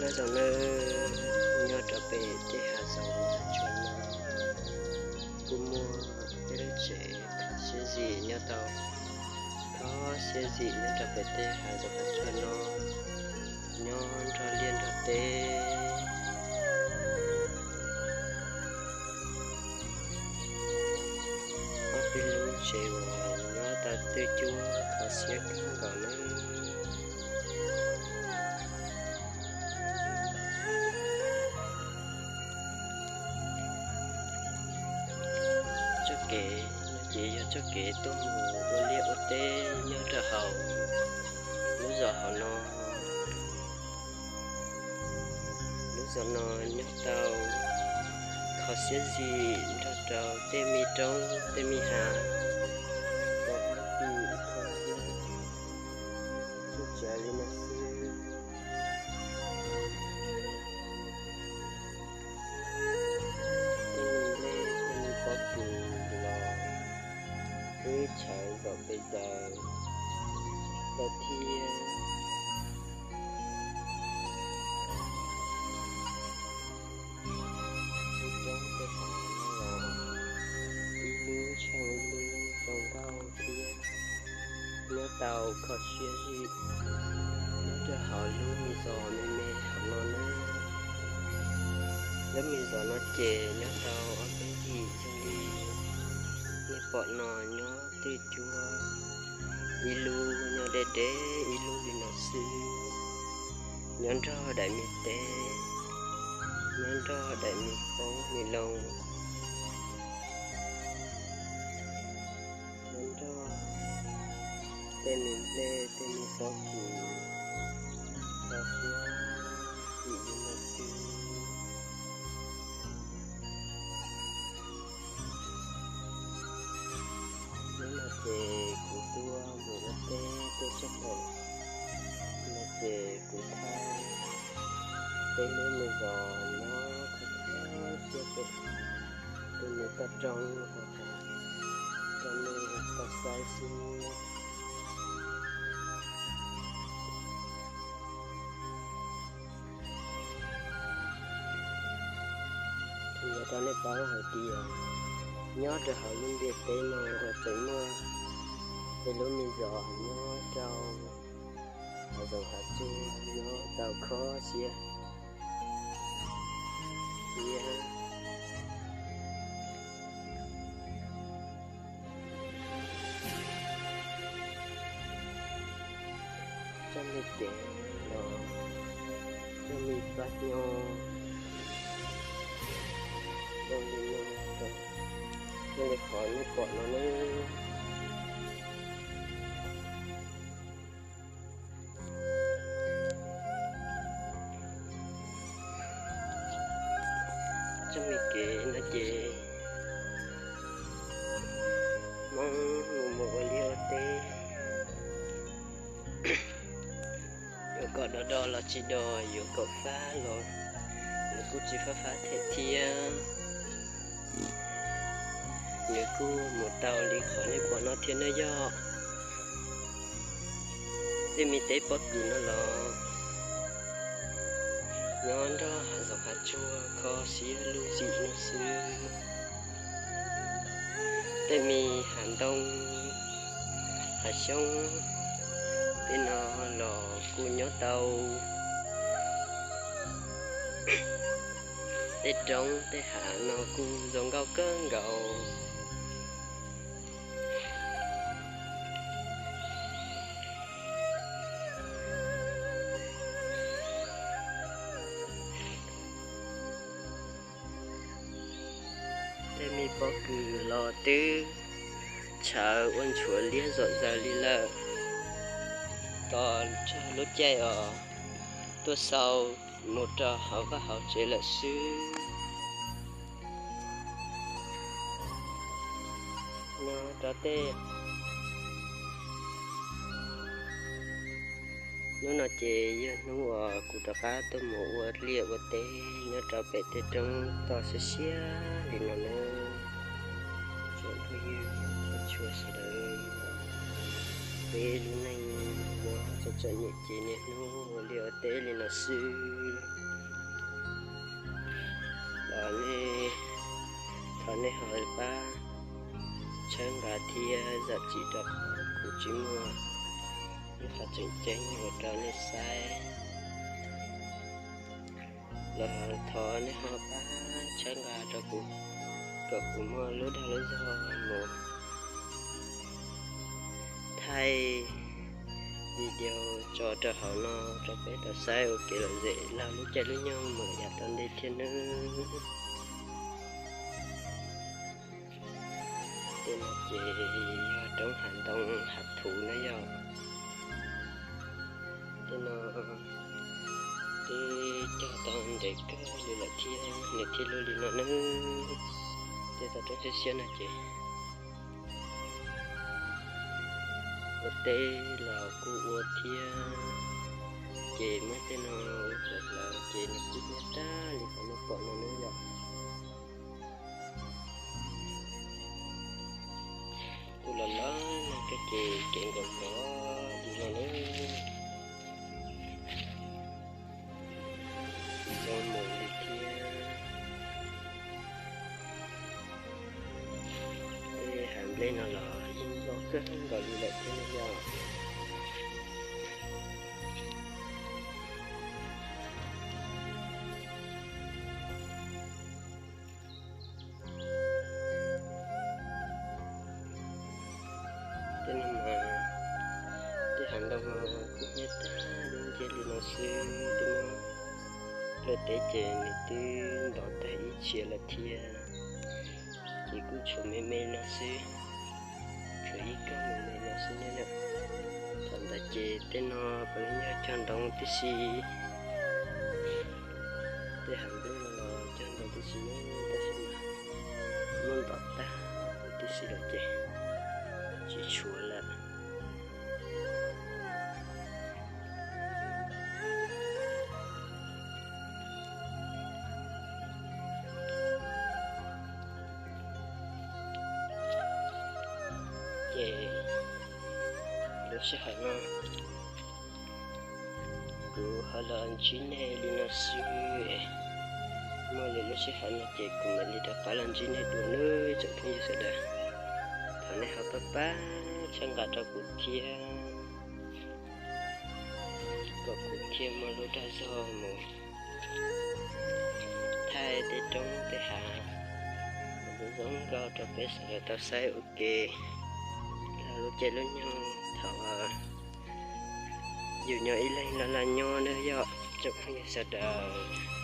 Nyob zoo nawb, nyob rau pem tej hav zoov hav tsuag no, kuj muaj tej lub tsev kho siab zim nyob tau kho siab zim nyob rau pem tej hav zoov hav tsuag no, nyob nrog liaj nrog teb. Ob peb lub tsev uas nyob tau twj cuab kho siab kawg nkaus nawb. Txoj kev no ces yog txoj kev tuaj mus ua liaj ua teb nyob rau hauv lub zos hauv no. Lub zos no nyob tau kho siab zim nrog rau tej me roob tej me hav, txoj kev txhua tsav li no xwb. Tej me nplej tej me pob kws los twb tshawv zom pes zaws lawm thiab. Lub roob tej hav no los ib lub tsheej ib lub zoo nkauj thiab nyob tau kho siab zim nyob rau hauv lub me zos me me hauv no nawb. Lub me zos no ces nyob tau ob peb yim zoo li nej pom no, nyob twj cuab, ib lub nyob deb deb ib lub li no xwb, nyob nrog daim me teb, nyob nrog daim me qoob me loo, nyob nrog tej me nplej tej me pob kws kho siab zim li no xwb. Hnub no ces kuv tuaj mus ua teb tuaj txog ntawm no ces kuv thaij peb lub me zos nyob kho siab pem tej me toj roob rau nej tau saib xwb. Kuv yuav rau nej paub hais tias nyob rau hauv lub ntiaj teb no uas tseem muaj tej lub me zos nyob rau hav zoov hav tsuag nyob tau kho siab thiab. Txoj me kev los, txoj me pab nyob zoo li no, zoo li qhov nej pom no nawb. Txoj me kev no ces Hmoob mus mus ua liaj ua teb, yuav kom do do los tsis do, yuav kom fab los nws kuj tsis fab fab thiab. Nws kuj mus tau li qhov nej pom no thiab nawb yog. Tej me teb pob kws no los nyob nrog hav zoov hav tsuag kho siab lub zim no xwb. Tej me hav ntoo, hav xyoob tej no los kuj nyob tau. Tej roob tej hav no kuj zoo nkauj kawg nkaus. Tej me pob kws los twb tshawv ua ntshuav liab zom zaws li lawm. Tos txog lub caij os tuaj xau mus rau hauv vaj hauv tsev lawm xwb. Nyob rau tej hnub no ces yog hnub uas kuv rov qab tuaj mus ua liaj ua teb nyob rau pem tej roob toj siab siab li no nawb. Tsoom phooj ywg thiab txhua sawv daws, peb lub neej muaj Txom txom nyem ces niaj hnub ua liaj ua teb li no xwb. Los nej, thov nej ho pab tshawb nqa thiab zam txim rau qhov kuv tsis muaj ib qho tseem ceeb ua rau nej saib. Los thov nej ho pab tshawb nqa rau kuv kom kuv muaj lub dag lub zog mus thaij video tso rau hauv no rau peb tau saib ua kev lom zem laug lub caij lub nyoog mus yav tom ntej thiab nawb. Tej no ces yog roob hav ntoo hav thuv na yog. Tej no twb cog tau ntev kawg li lawm thiab nws thiaj luaj li no nawb. Tej toj roob siab siab no ces ua teb los kuj ua thiab, ces muab tej no ua hlawv hlawv ces nws kuj hnyiab tag li qhov nej pom no nawb yom. Tus los los no kawg ces kev nkaum nkaus li no nawb. Zoo mus li thiab. Tej hav nplej no los yeej loj kawg nkaus li lawm thiab yom. Tej no mas, tej hav ntoo no kuj hnyiab tag li ncig li no xwb, twb muab luaj teb ces nws twb ntov tag ib txhia lawm thiab. Ces kuj tshuav me me no xwb, tshuav ib kawm me me no xwb na yom. Thaum ntawd ces tej no puav leej yog cog ntoo tib si, tej hav nplej no los cog ntoo tib si, tab sis mas muab ntov tag tib si lawm ces tsis tshuav lawm. Ces lub sij hawm no kuv ho los ntsib nej li no xwb. Muaj li lub sij hawm no ces kuv mam li rov qab los ntsib nej dua nawb tsoom phooj ywg sawv daws. Thov nej ho pab pab tshawb nqa rau kuv thiab, kom kuv thiaj muaj lub dag zog mus thaij tej roob tej hav zoo zoo nkauj rau peb sawv daws tau saib ua ke laug lub caij lub nyoog thaum yus nyob ib leeg laj laj nyob nawb yom tsoom phooj ywg sawv daws.